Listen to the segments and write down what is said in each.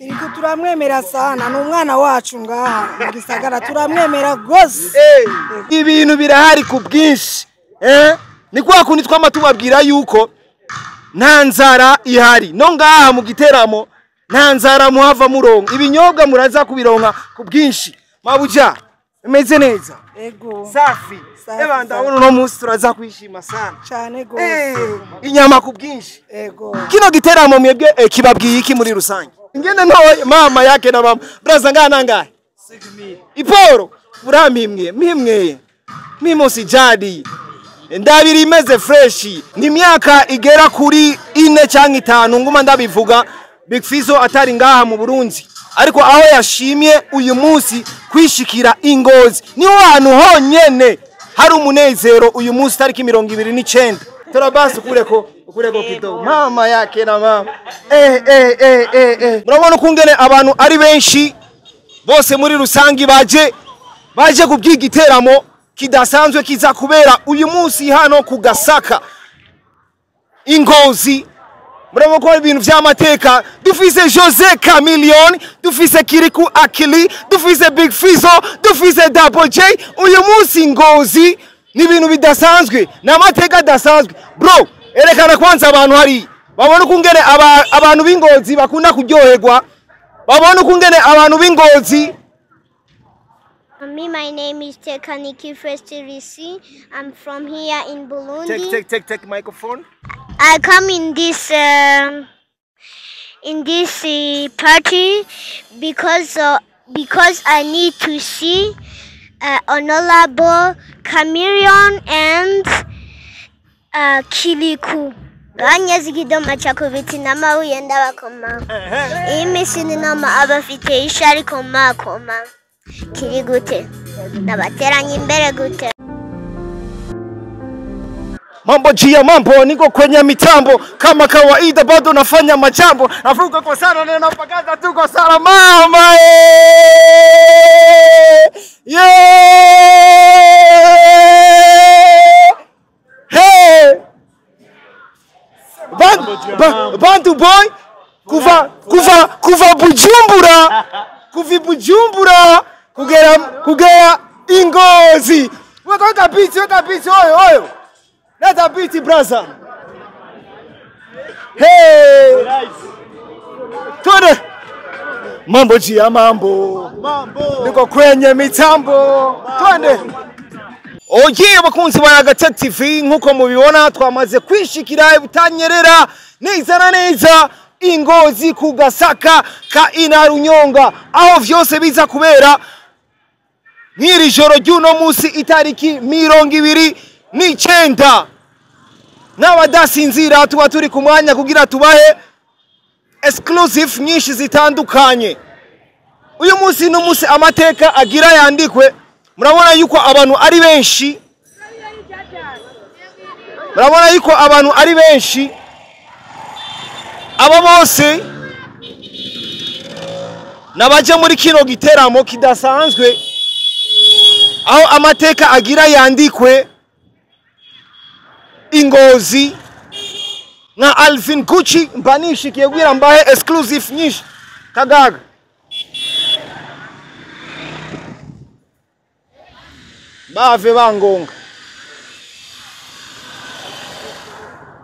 Kirikou turamwemera sana, ni umwana wacu ngaha mu gisagara, turamwemera gose. Ibintu birahari ku bwinshi. Ni kwa kundi twama tubabwira yuko nta nzara ihari. No ngaha mu giteramo nta nzara muhava muronka. Ibinyobwa muraza kubironka ku bwinshi. Mabuja, imeze neza. Ego. Safi. Eba ndabona uno munsi turaza kwishima sana. Cyane gose. Inyama ku bwinshi. Ego. Kino giteramo mwebwe kibabwiye iki muri rusange? Ngende ntoye mama yake na mama. Braza ngana nangahe? 6000. Iporo uramimwe, mimwe. Mimo sijadi. Ndabiri imeze fresh. Ni myaka igera kuri 4 canke 5 nguma ndabivuga Big Fizzo atari ngaha mu Burundi. Ariko aho yashimye uyu munsi kwishikira Ingozi niho hantu honyene hari umunezero uyu munsi tariki 29. Turabasi ukureko kidogo. Mama yake na mama. Murabona ukungene abantu ari benshi bose muri rusangi baje kubwigiteramo kidasanzwe kiza kubera uyu munsi hano ku Gasaka Ingozi. Murabona ko ibintu vy'amateka, dufise Jose Chameleone, dufise Kirikou Akili, dufise Big Fizzo, dufise Double J. Uyu munsi Ngozi ni ibintu bidasanzwe, ni amateka adasanzwe. Bro, erekana kwanza abantu hari babona ukungene abantu b'Ingozi bakunda kuryoherwa, babona ukungene abantu b'Ingozi. Me, my name is Tekaniki Festivisi. I'm from here in Burundi. Take microphone. I come in this party because I need to see Honorable Chameleone and Kirikou. Banyazigidoma chakubiti n'amabuye ndabakoma. Imisi ni noma abafite ishari koma koma. Kiri gute nabateranye imbere gute. Mambo jia mambo, niko kwenye mitambo kama kawaida, bado nafanya majambo, navuka kwa sana na napagaza tuko sana mama. Hey Bantu boy kuva Bujumbura, kuva Bujumbura kugera Ingozi. Weka beat oyo. Leta beat brother. Hey. Twende. Mambo jia mambo. Niko kwenye mitambo. Twende. Oye abakunzi ba Yaga Tech TV, nkuko mubibona twamaze kwishikira Butanyerera neza na neza Ingozi ku Gasaka ka Inarunyonga, aho vyose biza kubera mw'iri joro ry'uno munsi itariki 29. N'abadasinzira tuba turi ku mwanya kugira tubahe exclusive nyinshi zitandukanye. Uyu munsi n'umunsi amateka agira yandikwe. Murabona yuko abantu ari benshi. Murabona yuko abantu ari benshi. Abo bose nabaje muri kino giteramo kidasanzwe, aho amateka agira yandikwe Ingozi na Alvin Gucci mbanishikiye kugira mbahe exclusive nyinshi. Kagaga bave bangonga,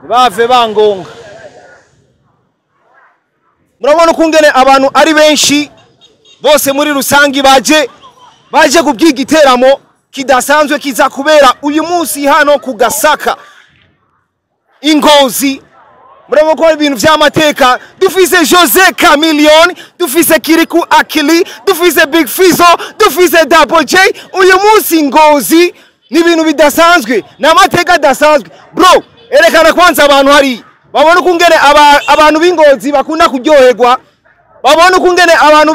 bave bangonga. Murabona ukungene abantu ari benshi bose muri rusangi baje kubwigiteramo kidasanzwe kiza kubera uyu munsi hano ku Gasaka Ingozi. Murabona ko ibintu vy'amateka, dufise Jose Chameleone, dufise Kirikou Akili, dufise Big Fizzo, dufise Double J. Uyu munsi Ngozi ni ibintu bidasanzwe, ni amateka adasanzwe. Bro, erekana kwanza abantu hari babona ukungene abantu b'Ingozi bakunda kuryoherwa, babona ukungene abantu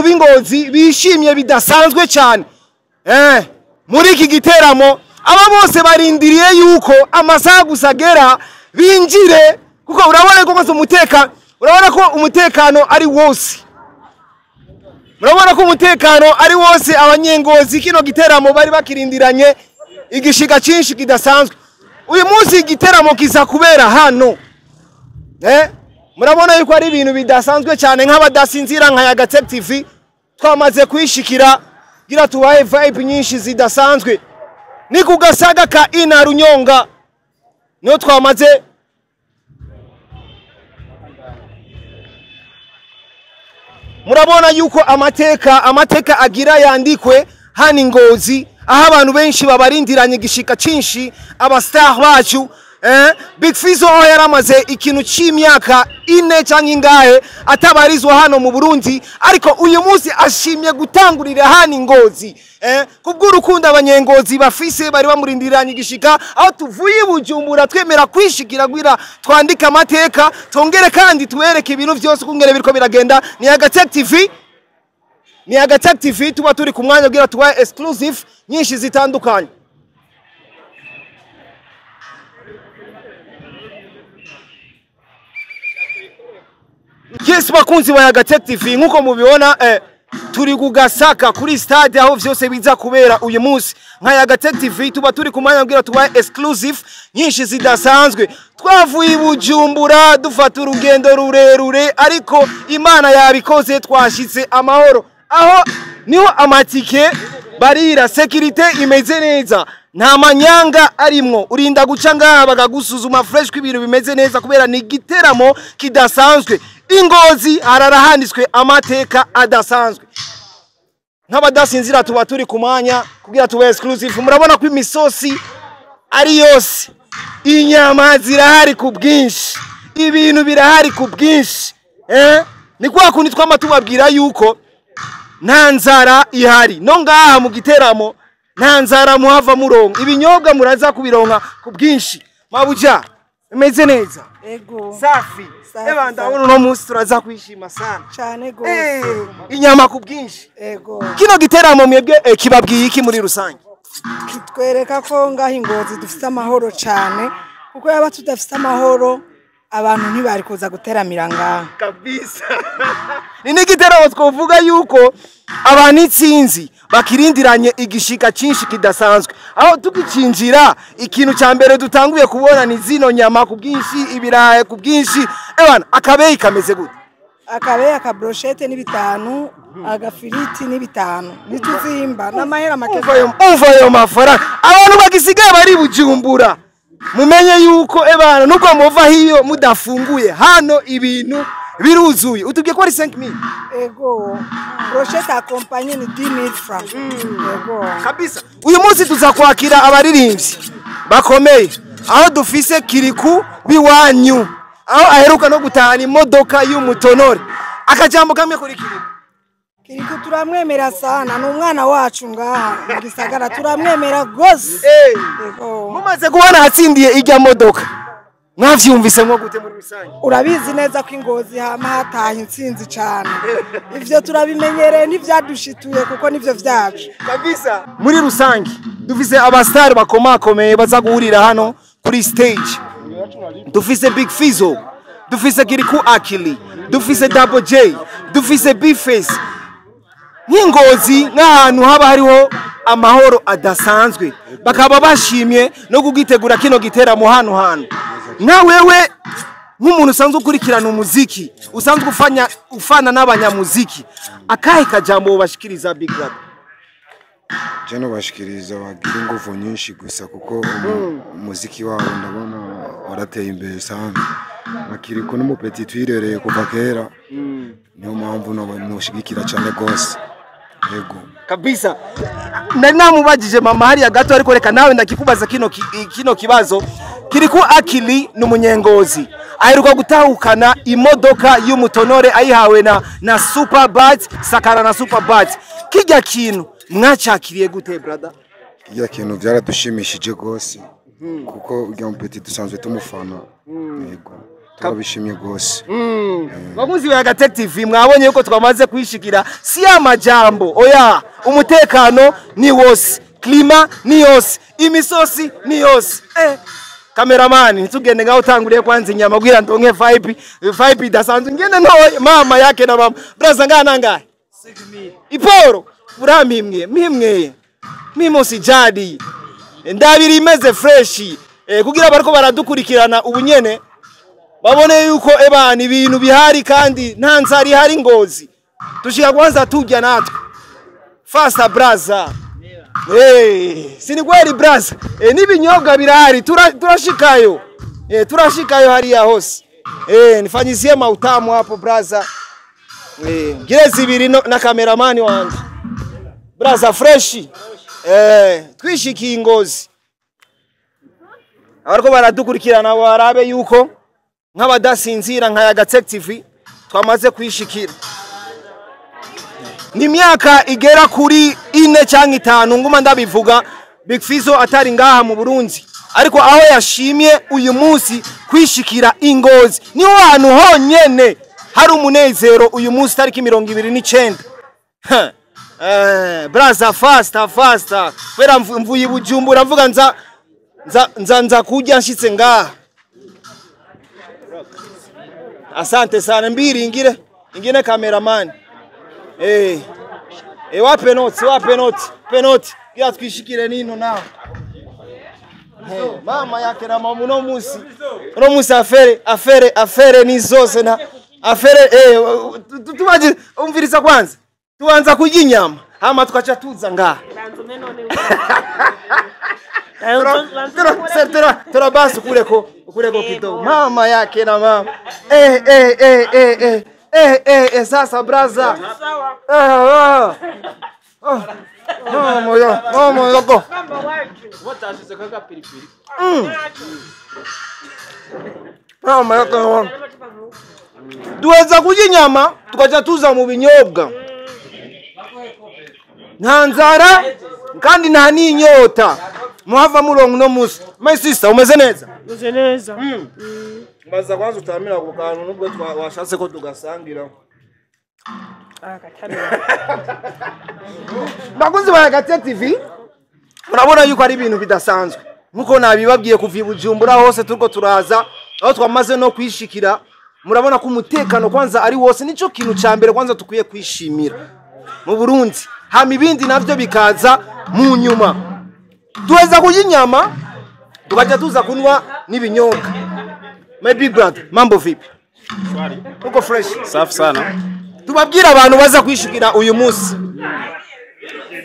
b'Ingozi bishimye bidasanzwe cyane. Muri iki giteramo aba bose barindiriye yuko amasaha gusa agera binjire, kuko urabona ko umutekano, urabona ko umutekano ari wose. Murabona ko umutekano ari wose. Abanyengozi kino giteramo bari bakirindiranye igishiga cinshi kidasanzwe. Uyu munsi igiteramo kiza kubera hano. Murabona yuko ari ibintu bidasanzwe cyane. Nk'abadasinzira nka Yaga Tech TV, twamaze kwishikira gira tubahe vibe nyinshi zidasanzwe. Ni ku gasaga ka Ina Runyonga niho twamaze. Murabona yuko amateka agira yandikwe hani Ngozi, aho abantu benshi babarindiranye igishika cinshi aba star bacu. Big Fizzo aho yaramaze ikintu c'imyaka 4 canke ingahe atabarizwa hano mu Burundi, ariko uyu munsi ashimye gutangurira hani Ngozi, kubw'urukundo abanyengozi bafise bari bamurindiranye igishika. Aho tuvuye Bujumbura twemera kwishigira gwira twandika amateka, tongere kandi tuwereke ibintu vyose kungere biriko biragenda. Ni Yaga Tech TV, ni Yaga Tech TV, tuba turi ku mwanya kugira tubahe exclusive nyinshi zitandukanye. Yes, bakunzi ba Yaga Tech TV, nkuko mubibona, turi kugasaka kuri stade aho vyose biza kubera uyu munsi. Nka Yaga Tech TV tuba turi ku mwanya kugira tubahe exclusive nyinshi zidasanzwe. Twavuye i Bujumbura dufata urugendo rurerure, ariko Imana yabikoze twashitse amahoro. Aho niho amatike barira, security imeze neza, nta manyanga arimwo. Urinda guca ngaha bakagusuzuma fresh ko ibintu bimeze neza, kubera ni igiteramo kidasanzwe. Ingozi hararahanditswe amateka adasanzwe. Nk'abadasinzira tuba turi ku mwanya kugira tube exclusive. Murabona ko imisosi ari yose, inyama zirahari ku bwinshi, ibintu birahari ku bwinshi. Ni kwa kundi twama tubabwira yuko nta nzara ihari no ngaha mu giteramo, nta nzara muhava muronka, ibinyobwa muraza kubironka ku bwinshi. Mabuja imeze neza. Ego. Safi. Safi, Eba safi. ndabona uno munsi turaza kwishima sana. Cyane gose. Inyama ku bwinshi. Ego. Kino giteramo mwebwe, kibabwiye iki muri rusange? Kitwereka ko ngaho Ingozi dufite amahoro cyane, kuko yaba tudafite amahoro abantu ntibari kuza guteramira ngaha. Kabisa. Ni n'igiteramo twovuga yuko abantu itsinzi bakirindiranye igishika cinshi kidasanzwe. Aho tugicinjira, ikintu ca mbere dutanguye kubona ni zino nyama ku bwinshi, ibirayi ku bwinshi. Ebana akabeyi kameze gute? Akabeyi aka brochette ni 5, agafiriti ni 5. Nituzimba n'amahera make. Umva ayo mafaranga. Abantu bagisigaye bari Bujumbura, mumenye yuko ebana nubwo muva hiyo mudafunguye, hano ibintu biruzuye. Utubwiye ko ari 5000? Ego. Brochette accompagnée ni 10000 francs. Ego. Kabisa. Uyu munsi tuza kwakira abaririmbyi bakomeye, aho dufise Kirikou biwanyu, aho aheruka no gutahana imodoka y'umutonore. Akajambo kamwe kuri Kirikou. Kirikou turamwemera sana, ni umwana wacu ngaha mu gisagara, turamwemera gose. Ego. Mumaze kubona hatsindiye ijya modoka, mwavyumvise mwo gute muri rusange? Urabizi neza ko Ingozi hama hataha intsinzi cyane. Ivyo turabimenyereye, ntivyadushituye kuko nivyo vyacu. Kabisa. Muri rusange dufise abastar bakomakomeye baza guhurira hano kuri stage. Dufise Big Fizzo, dufise Kirikou Akili, dufise Double J, dufise B-Face. Nk'Ingozi nk'ahantu haba hariho amahoro adasanzwe, bakaba bashimye no kugitegura kino giteramo hano hantu. Nka wewe nk'umuntu usanzwe ukurikirana umuziki, usanzwe ufana n'abanyamuziki, akahe kajambo ubashikiriza Big Brother? Je nobashikiriza bagira ingufu nyinshi gusa, kuko umuziki wabo ndabona warateye imbere sana. Bakiriko n'umupeti twirereye kuva kera, niyo mpamvu noshigikira cyane gose. Yego. Kabisa. Nari namubajije mama hariya gato, ariko reka nawe ndakikubaza kino kibazo. Kirikou Akili ni umunyengozi, aheruka gutahukana imodoka y'umutonore ayihawe na Superbat, Sakara na Superbat. Kijya kintu mwacakiriye gute brother? Kijya kintu byaradushimishije gose, kuko ujya mupeti dusanzwe tumufana. Yego. Turabishimye gose. Bakunzi ba Yaga Tech TV, mwabonye yuko twamaze kwishikira, si amajambo oya, umutekano ni wose, klima ni yose, imisosi ni yose. Cameraman, ntitugende ngaho utanguriye kwanza inyama kugira ndonke vibe idasanzwe. Ngende ntoye mama yake na mama. Braza ngana nangahe? 5000. Iporo urampimwe, mpimwe. Mimo sijadi. Ndabiri imeze fresh. Kugira bariko baradukurikirana ubunyene. Babone yuko ebana ibintu bihari kandi nta nzara ihari Ngozi. Tushika kwanza tujya natwe. Fasta braza. Sini kweli braza. N'ibinyobwa birahari turashikayo. Turashikayo hariya hose. Nifanyizie mautamu hapo braza. Ngire zibiri na cameraman wanje. Braza fresh. Twishikiye Ngozi. Abariko baradukurikirana barabe yuko nk'abadasinzira nka Yaga Tech TV twamaze kwishikira. Ni myaka igera kuri 4 cyangwa 5 nguma ndabivuga Big Fizzo atari ngaha mu Burundi, ariko aho yashimye uyu munsi kwishikira Ingozi niho hantu honyene hari umunezero uyu munsi tariki 29. Braza fasta fasta kwera mvuye Bujumbura mvuga nza nza nza kujya nshitse ngaha. Asante sana mbiri ingine cameraman. Wape noti Gira twishikire nino nawe. Mama yake na mama uno munsi. Uno munsi afere ni zose na afere tubaje umviriza kwanza. Tuanza kurya inyama hama tukaca tuza ngaha. Tora basi ukureko kidogo. Mama yake na mama. Sasa braza. Mama yako. Mama yako. Duweza kurya inyama tukaca tuza mu binyobwa. Nta nzara kandi nta n'inyota. Muhava murongo no musi. My sister umeze neza? Umeze neza. Mbaza kwanza utamira ku kantu nubwo washatse ko tugasangira. Bakunzi ba Yaga Tech TV murabona yuko ari ibintu bidasanzwe. Nkuko nabibabwiye kuva Bujumbura hose turiko turaza aho twamaze no kwishikira, murabona ko umutekano kwanza ari wose, nico kintu ca mbere kwanza tukwiye kwishimira mu Burundi. Hama ibindi navyo bikaza mu nyuma. Tuweza kurya inyama tukaja tuza kunwa n'ibinyobwa. My big brother, mambo vipi? Shwari. Uko fresh? Safi sana. Tubabwira abantu baza kwishikira uyu munsi.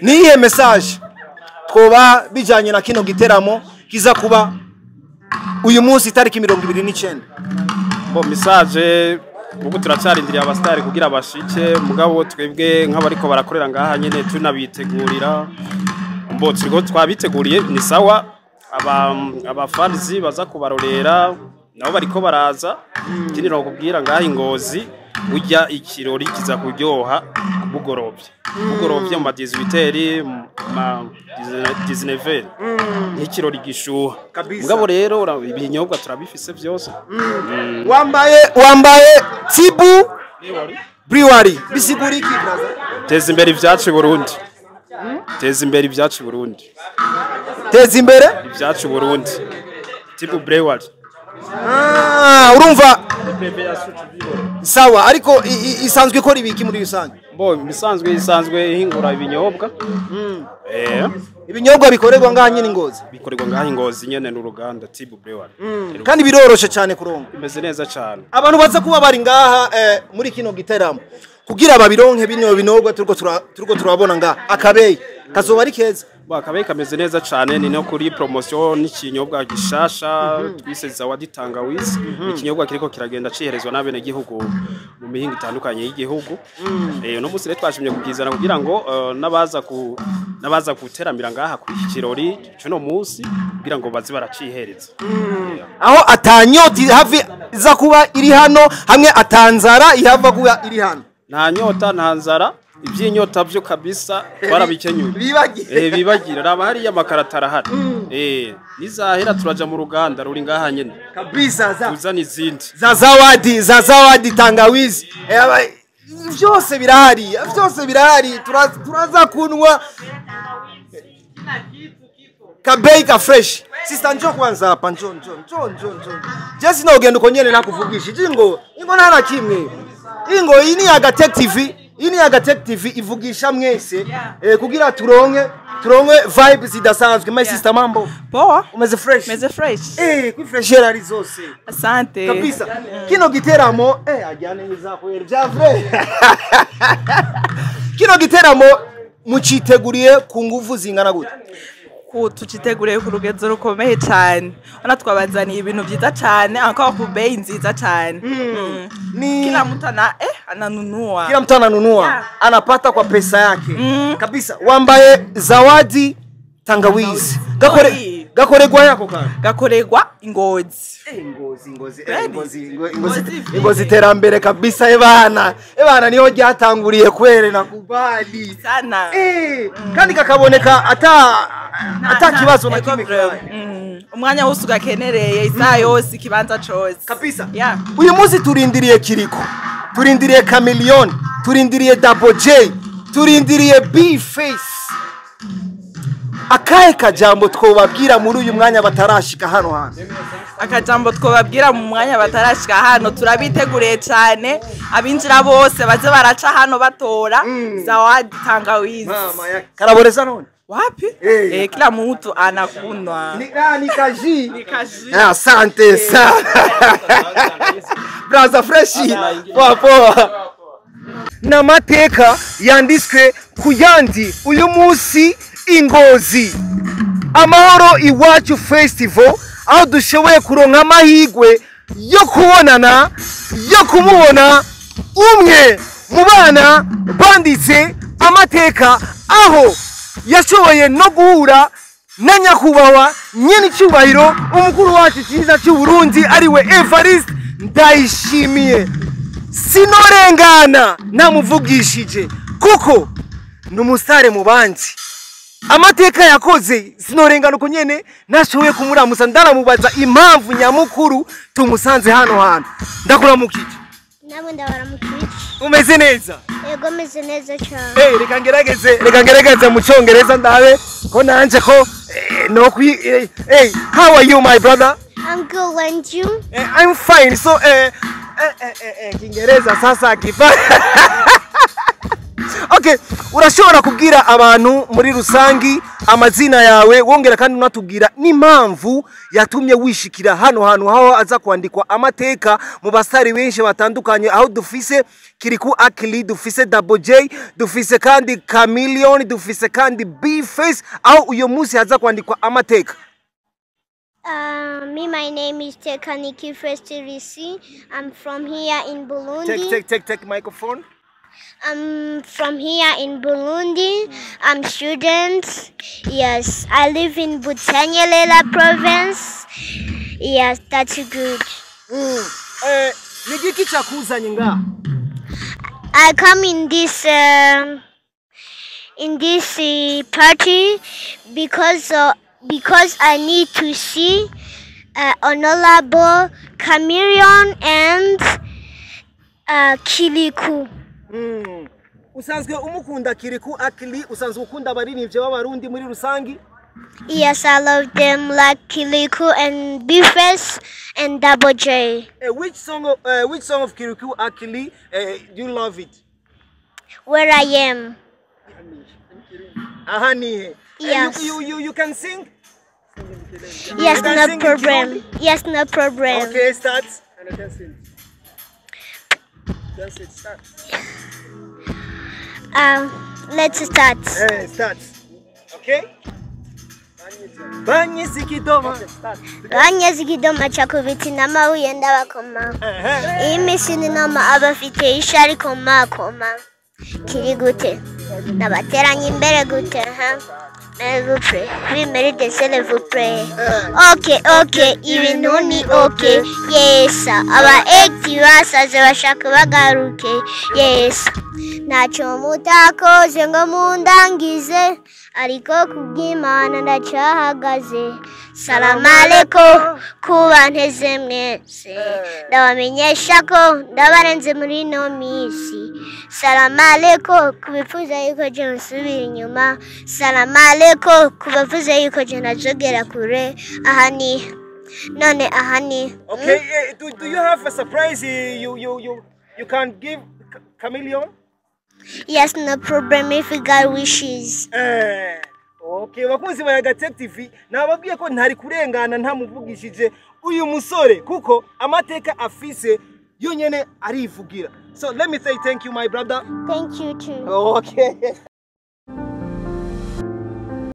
Niyihe message twoba bijanye na kino giteramo kiza kuba uyu munsi tariki 29? Bo message ubu turacarindiriye abastari kugira bashike, mugabo twebwe nk'abariko barakorera ngaha nyene tunabitegurira. Mbo turiko twabiteguriye ni sawa, abafanzi baza kubarorera nabo bariko baraza. Ikindi no kubwira ngaha Ingozi ujya ikirori kiza kuryoha bugorovye. Bugorovye mu 18h ma 19h. Ikirori gishuha. Mugabo rero ibinyobwa turabifise byose. Wambaye Tibu Brewery bisigura iki braza? Teza imbere ivyacu Burundi. Teza imbere ivyacu Burundi. Teza imbere ivyacu Burundi. Tibu Brewery. Urumva sawa, ariko isanzwe ikora ibiki muri rusange? Bo isanzwe ihingura ibinyobwa. Ibinyobwa bikorerwa ngaha nyine Ngozi. Bikorerwa ngaha Ngozi nyene n'uruganda Tibu Brewery. Kandi biroroshe cyane kuronka. Imeze neza cyane. Abantu baza kuba bari ngaha muri kino giteramo kugira babironke bino binobwa turiko turabona ngaha akabeyi kazoba ari keza. Bo akabeyi kameze neza cyane, ni no kuri promotion n'ikinyobwa gishasha twise Zawadi Tangawizi. Ikinyobwa kiriko kiragenda ciherezwa n'abene gihugu mu mihingo itandukanye y'igihugu. No musi rero twashimye kugizana kugira ngo nabaza guteramira ngaha kuri iki kirori cuno musi kugira ngo baze baracihereza. Aho atanyoti hafi za kuba iri hano hamwe atanzara ihava kuba iri hano. Nta nyota nta nzara, iby'inyota byo kabisa twarabikenyuye. Bibagira raba hariya amakaratara ahari. Nizahera turaja mu ruganda ruri ngaha nyene. Kabisa za tuzana izindi. Za Zawadi Tangawizi. Byose birahari, byose birahari, turaza kunwa kabei ka fresh. Sister njo kwanza hapa, njo. Jesi na ugenda uko nyene nakuvugisha. Ingo nta kimwe. Ingo iyi ni Yaga Tech TV, iyi ni Yaga Tech TV ivugisha mwese kugira turonke Turonke vibes zidasanzwe. My sister, mambo? Poa. Umeze fresh? Meze fresh. Kuri fresh ari zose. Asante. Kabisa. Kino giteramo ajyane neza kweri bya vrai. Kino giteramo muciteguriye ku nguvu zingana gute? Ku tuciteguriye ku rugezo rukomeye cyane. Ona twabazaniye ibintu byiza cyane, encore ku bei nziza cyane. Ni Kila mtu ana ananunua. Kila mtu ananunua. Yeah. Anapata kwa pesa yake. Kabisa. Wambaye zawadi tangawizi. Gakore gakoregwa yako kana. Gakoregwa Ingozi. Ingozi Ingozi Ready? Ingozi Ingozi Ingozi vile. Ingozi terambere kabisa ebana. Ebana niho ryatanguriye kwere nakubali. Sana. Kandi kakaboneka ata kibazo na kimwe. Umwanya wose ugakenereye, isaha yose, ikibanza cose. Kabisa. Yeah. Uyu munsi turindiriye Kiriko, turindiriye Chameleone, turindiriye Double J, turindiriye B Face. Akahe kajambo twobabwira muri uyu mwanya batarashika hano hantu? Akajambo twobabwira mu mwanya batarashika hano, turabiteguriye cyane, abinjira bose baze baraca hano batora zawadi tangawizi. Mama ya karaboreza none. Wapi? Kila mtu anakunwa. Ni kaji. Ni kaji. Asante sana. Braza freshi. Poa poa. N'amateka yanditswe ku yandi uyu munsi Ingozi. Amahoro Iwacu Festival, aho dushoboye kuronka amahirwe yo kubonana, yo kumubona umwe mu bana banditse amateka, aho yashoboye no guhura na nyakubahwa nyene icyubahiro umukuru wacu cyiza cy'u Burundi ariwe Evariste Ndayishimiye. Sinorengana namuvugishije kuko ni umusare mu bandi. Amateka yakoze sinorengana uko nyene nashoboye kumuramusa, ndaramubaza impamvu nyamukuru tumusanze hano hantu. Ndakuramukije. Namwe ndabaramukije. Umeze neza? Yego, meze neza cyane. Reka ngerageze mu cyongereza ndabe ko nanje ko no kwi how are you my brother? I'm good, and you? I'm fine. So Kiingereza sasa kipa. Okay, urashobora kubwira abantu muri rusangi amazina yawe, wongera kandi unatubwira n'impamvu yatumye wishikira hano hantu aho aza kwandikwa amateka mu basari benshi batandukanye, aho dufise Kirikou Akili, dufise Double J, dufise kandi Chameleone, dufise kandi B Face, aho uyo munsi haza kwandikwa amateka. Me, my name is Tekaniki Festivisi. I'm from here in Burundi. Take microphone. I'm from here in Burundi. I'm student. Yes, I live in Butanyerera province. Yes, that's good. Ni giki chakuzanye ngaha? I come in this party because I need to see Honorable Chameleone and Kirikou. Usanzwe umukunda Kirikou Akili, usanzwe ukunda abaririmbyi b'abarundi muri rusangi? Yes, I love them like Kirikou and B Face and Double J. Which song of Kirikou Akili do you love it? Where I Am. Aha ni. Yes. You can sing? Yes, no problem. Yes, no problem. Okay, start. Start. Let's start. Start. Okay. Banyezi kidoma. Banyezi kidoma chakubiti n'amabuye ndabakoma. Imisi ni noma abafite ishari koma koma. Kiri gute? Nabateranye imbere gute ha? S'il vous plaît. Okay, okay, ibintu ni okay. Yes, aba egti basaze bashaka bagaruke. Yes, ntacyo mutakoze ngo mundangize, ariko kubw'Imana ndacyahagaze. Salamu alaikum kuba nteze mwese, ndabamenyesha ko ndabarenze muri ino minsi. Salamu alaikum kubifuza yuko je nsubira inyuma. Salamu alaikum kubavuze yuko je ntazogera kure. Aha ni none, aha ni. Okay, do you have a surprise you can give Chameleone? Yes, no problem if God wishes. Okay, bakunzi ba Yaga Tech TV, nababwiye ko ntari kurengana ntamuvugishije uyu musore, kuko amateka afise yonyene arivugira. So let me say thank you, my brother. Thank you too. Okay.